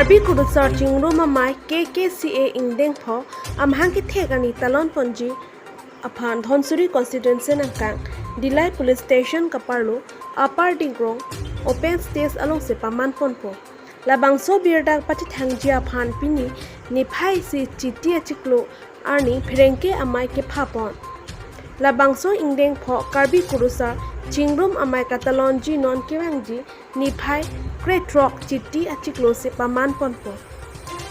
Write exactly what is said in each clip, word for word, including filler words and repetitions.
Karbi Kurusar Chingrum Amei K K C A ingdeng pho amahang kethek arni talon ponji aphan Dhansiri constituency nangkang Dillai Police Station kaparlo Upper Dikrong open stage alongsi paman ponpo. Labangso birta pachethangji aphan pini niphai isi Chiti achiklo arni pherangke amei kepha pon. Labangso ingdeng pho Karbi Kurusar Chingrum Amei katalonji non kevangji niphai krethrok Chiti achiklo si paman ponpo.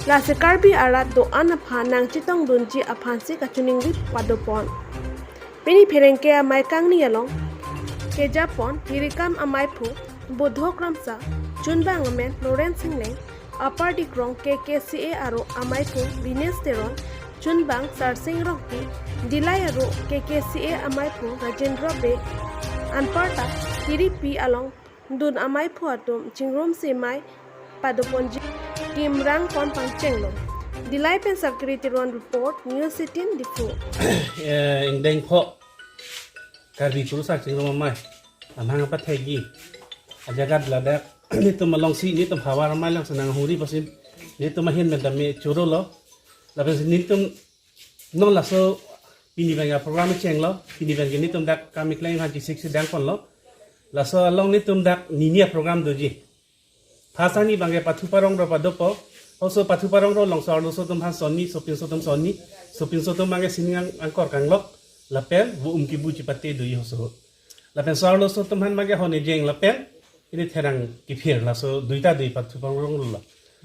Lasi Karbi arat do-an aphan nangchetongdunji aphansi kachiningri pado pon. Pini pherangke amei kangni along keja pon tirikam ameiphu Budho Kramsa, chunbang amen Lawrence Engleng, Upper Dikrong K K C A aro ameiphu Binesh Teron, chunbang Sarsing Rongpi, Dillai aro K K C A ameiphu Rajendra Bey, anparta tiripi along dun ameiphu atum chingrumsi mei pado ponji kimrang pon pangchenglo. Dillai pen Sakri Teron report, News eighteen Diphu. Eh, ingdeng pho Karbi Kurusar Chingrum Amei amahang pathekji ajagat ladak nelitum alongsi nelitum havar amei alongsi nanghuri pasi nelitum ahin pen tame chorolo. Lapensi nelitum non laso pini abang program chenglo, pini abang nelitum dak kam keklem aphan chesiksi dang ponlo. Laso along nelitum dak nini program doji. Phasani abangke pathu parongro padopo. Oso pathu parongro along so-arloso atum aphan sonni, sopinso atum sonni, sopinso atum abangke sining ang-, angkor kanglok, lapen vo um kibu chipate doji oso. Lapen so-arloso atum aphan abangke hone jeng lapen pini therang kiphir, laso duita dui pathu parongro lo.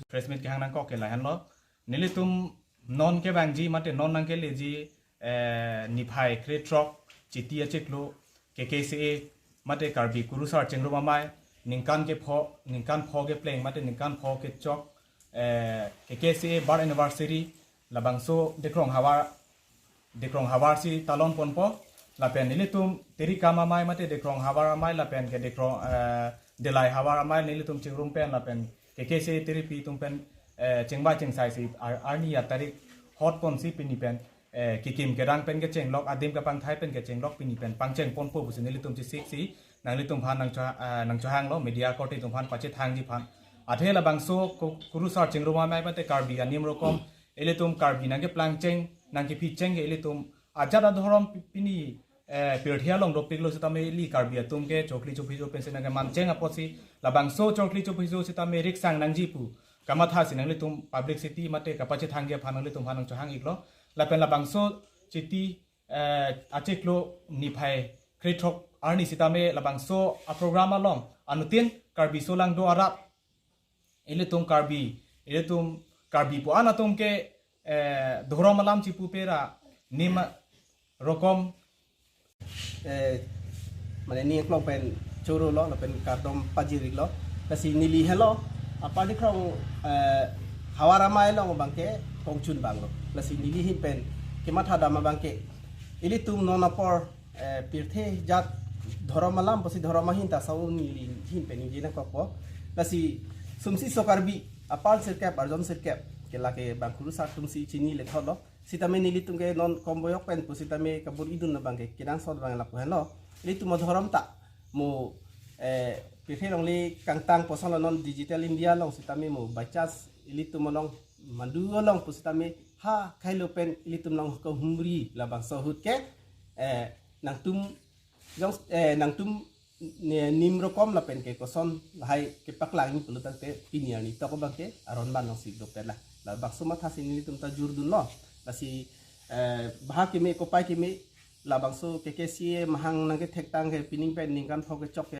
Press meet kehang nangkok ke lahenlo. Nelitum non kevangji mate non nangkeleji, eh, niphai krethrok Chiti achiklo K K C A mate Karbi Kurusar Chingrum Amei ningkan kepho, ningkan pho kepleng mate ningkan pho kechok, eh, K K C A birth anniversary labangso Dikrong havar, Dikrong havarsi talon ponpo. Lapen nelitum tirikam amei mate Dikrong havar amei lapen ke Dikrong, eh, Dillai havar amei nelitum chingrum pen lapen K K C A tiripi atum pen, eh, chingvai chingsaisi ar-, arni atarik hot ponsi pini pen, eh, kekim kerang pen kechenglok, adim kapangthai pen kechenglok pini pen pangcheng ponpo pusi nelitum chesiksi nanglitum aphan nangcho-, eh, nangchohanglo, media korte atum aphan pachethangji aphan. Athe labangso Ku-, Kurusar Chingrum Amei mate Karbi anim rokom ilitum Karbi nangkeplangcheng, nangkephicheng ke ilitum ajat adhorom pi-, pini, eh, pirthe along dopiklo sitame ili Karbi atum ke chokli chophijo pensi nangkemancheng apotsi labangso chokli chophijo sitame riksang nangji pu kamathasi nanglitum publicity mate kapachethangji aphan nanglitum aphan nangchohang iklo. Lapen labangso Chiti, eh, achiklo niphai krethrok arni sitame labangso aprogram along anuttin Karbi solangdo arat ilitum Karbi, ilitum Karbi pu-an atum ke, eh, dhorom alam chipupe ra nim rokom, eh, mane ning klong pen chorolo, lapen kardom pajirlo. Lasi neli helo, Upper Dikrong, eh, havar amei along abangke kongchunbanglo. Lasi neli ahin pen kematha dam abangke ilitum non apor, eh, pirthe jat dhorom alam pusi dhorom ahin ta sau neli ahin pen ningje nangkokpo. Lasi sumsi so Karbi apar sirkep arjon sirkep ke lake bang kurusar atumsi chini lethotlo. Sitame nelitum ke non komboyok pen pusitame kabor-idun abangke kenangsot abang lapu henlo. Ilitum adhorom ta mo, eh, pirthe along le kangtang puson lo, non digital India along sitame mo by chance ilitum along mandu along pusitame ha kailo pen ilitum along kehumri labangso ahut ke, eh, nangtum jong, eh, nangtum ne-, nim rokom lapen ke koson lahai kepaklang pulo tangte pini arni tok abangke aron ban alongsi dopet la. Labangso mathasi nelitum ta jurdunlo. Lasi, eh, baha keme kopai keme labangso K K C A mahang nangkethektang ke pining pen ningkan pho kechok ke